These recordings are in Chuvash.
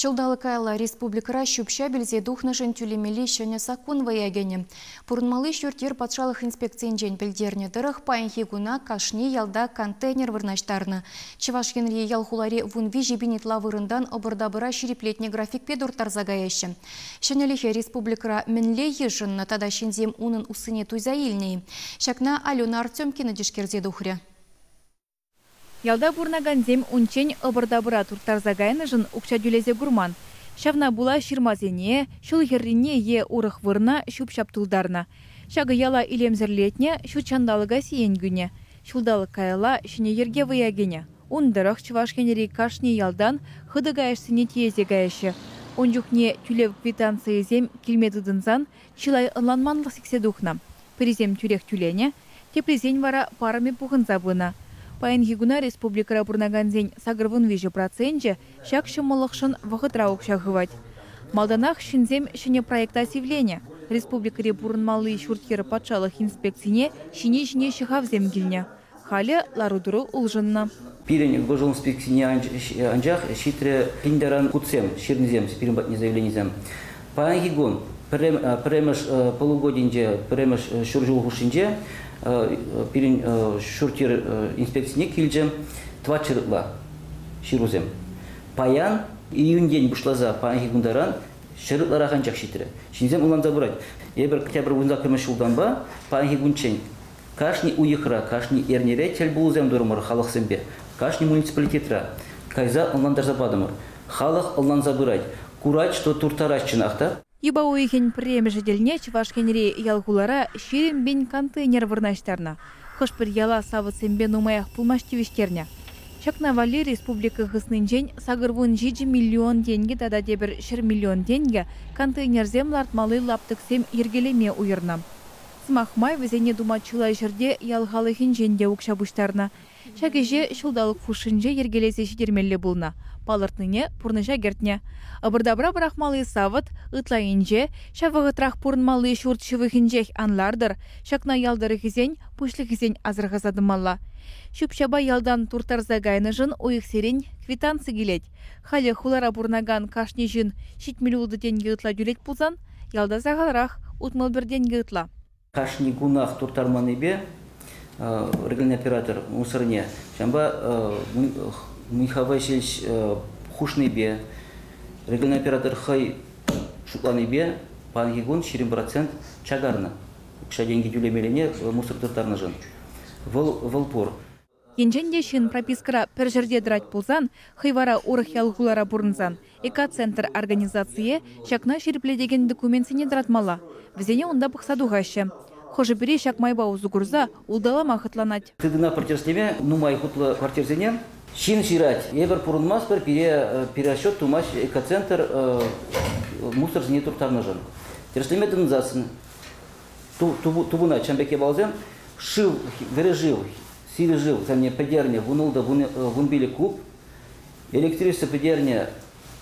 Ҫулталӑк каялла республикӑра ҫӳп-ҫап илсе тухнӑшӑн тӳлемелли ҫӗнӗ саккун вӑя кӗнӗ. Пурӑнмалли ҫурт-йӗр патшалӑх инспекцийӗнчен пӗлтернӗ тӑрӑх, паянхи куна кашни ялта контейнер вырнаҫтарнӑ. Чӑваш Енри ял-хулари 13 пин ытла вырӑнтан ӑпӑр-тапӑра ҫирӗплетнӗ графикпе турттарса каяҫҫӗ. Ҫӗнӗлӗхе республикӑра мӗнле йышӑннӑ тата ҫынсем унӑн уссине туйса илнӗ-и? Ҫакна Алена Артемкина тишкерсе тухрӗ. Ялта пурӑнакансем унччен ӑпӑр-тапӑра турттарса кайнӑшӑн укҫа тӳлесе курман. Ҫавна пула ҫырмасене, ҫул хӗррине е урӑх вырӑна ҫӳп-ҫап тултарнӑ. Ҫакӑ яла илемсӗрлетнӗ, ҫут ҫанталӑка сиен кӳнӗ. Ҫулталӑк каялла ҫӗнӗ йӗрке вӑя кӗнӗ. Ун тӑрӑх Чӑваш Енри кашни ялтан хытӑ каяшсене тиесе каяҫҫӗ. Ун чухне тӳлев квитанцийӗсем килме тытӑнсан чылай ӑнланманлӑх сиксе тухнӑ. Пӗрисем тӳрех тӳленӗ, теприсен вара парӑмӗ пухӑнса пынӑ. Паянхи куна республикӑра пурӑнакансен 83 проценчӗ ҫак ҫӑмӑллӑхшӑн вӑхӑтра укҫа хывать. Малтанах ҫынсем ҫӗнӗ проекта сивленӗ. Республикӑри пурӑнмалли ҫурт-йӗр патшалӑх инспекцине ҫине-ҫине ҫӑхавсем килнӗ. Халӗ лару-тӑру улшӑннӑ. Пирӗн госинспекцине анчах ҫитрӗ пин таран хутсем, ҫырнисем, пирӗн патне заявленисем. Паянхи кун пӗрремӗш полугодинче, пӗрремӗш ҫур ҫул хушшинче пирӗн ҫурт-йӗр инспекцине килчӗ 400 ытла ҫырусем. Паян июньтен пуҫласа паянхи кун таран 100 ытларах анчах ҫитрӗ. Ҫынсем ӑнланса пырать. Эпир октябрь 18-мӗш ҫултанпа паянхи кунччен кашни уйӑхра, кашни эрнере тӗл пулусем турӑмӑр халӑхсемпе. Кашни муниципалитетра кайса ӑнлантарса патӑмӑр. Халӑх ӑнланса пырать. Курать, что турттарать чӑнах та. Юпа уйӑхӗн пӗрремӗшӗ тӗлне Чӑваш Енри ял-хулара 20 пин контейнер вырнаҫтарнӑ. Хӑш-пӗр яла савӑтсемпе нумаях пулмасть тивӗҫтернӗ. Ҫакна валли республика хыснинчен 87 миллион тенкӗ тата тепӗр 100 миллион тенкӗ контейнерсем лартмалли лаптӑксем йӗркелеме уйӑрнӑ. Сӑмах май, вӗсене тума чылай ҫӗрте ял халӑхӗнчен те укҫа пуҫтарнӑ. Ҫак ӗҫе ҫулталӑк хушшинче йӗркелесе ҫитермелле пулнӑ. Палӑртнине пурнӑҫа кӗртнӗ. Ӑпӑр-тапӑра пӑрахмалли савӑт ытла инҫе, ҫав вӑхӑтрах пурӑнмалли ҫурт ҫывӑхӗнчех ан лартӑр, ҫакна ял тӑрӑхӗсен пуҫлӑхӗсен асӑрхаса тӑмалла. Ҫӳп-ҫапа ялтан турттарса кайнӑшӑн уйӑхсерен квитанци килет. Халӗ хулара пурӑнакан кашни ҫын 76 тенкӗ ытла тӳлет пулсан, ялта сахалрах, 61 тенкӗ ытла. Кашни кунах турттарманнипе региональный оператор мусорне, ҫавӑнпа Михаил Васильевич хушнипе, региональный оператор хӑй шутланипе паянхи кун 20% чакарнӑ. Укҫа-тенкӗ тӳлемеллине мусор турттарнӑшӑн. Вӑл пур. Енчен те ҫын пропискӑра пӗр ҫӗрте тӑрать пулсан, хӑй вара урӑх ял-хулара пурӑнсан, Экоцентр организацие ҫакна ҫирӗплетекен документсене тӑратмалла. Вӗсене унта пӑхса тухаҫҫӗ. Хӑшӗ-пӗри ҫак майпа усӑ курса улталама хӑтланать. Тытӑна пӗр нумай хутлӑ квартирсене ҫын ҫырать. Эпир пурӑнмастпӑр, пире перерасчет тумасть Экоцентр мусорсене турттарнӑшӑн. Тӗрӗслеме тытӑнсассӑн тупӑнать ҫавӑн пек япаласем. Шыв, вӗри шыв, сивӗ шыв сене пӗтернӗ 16, 15 куб. Электричество пӗтернӗ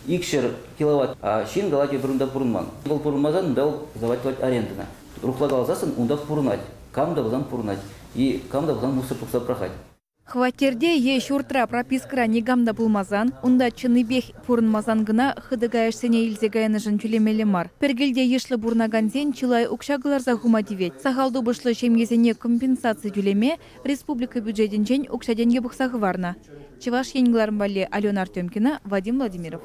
200 киловатт. А ҫын калать, эпир унта пурӑнман. Вӑл пурӑнмасан унта вӑл сдавать тӑвать арендӑна. Рухла каласассӑн унтах пурӑнать. Кам та пулсан пурӑнать. И кам та пулсан мусор тухса пӑрахать. Хваттерте е ҫуртра пропискӑра никам та пулмасан, унта чӑннипех пурӑнмасан кӑна хытӑ каяшсене илсе кайнӑшӑн тӳлемелле мар. Пӗр килте йышлӑ пурӑнакансен чылай укҫа кӑларса хума тивет. Сахал тупӑшлӑ ҫемьесене компенсаци тӳлеме республика бюджетӗнчен укҫа-тенкӗ пӑхса хӑварнӑ. Чӑваш Ен кӑларӑм валли Алена Артемкина, Вадим Владимиров.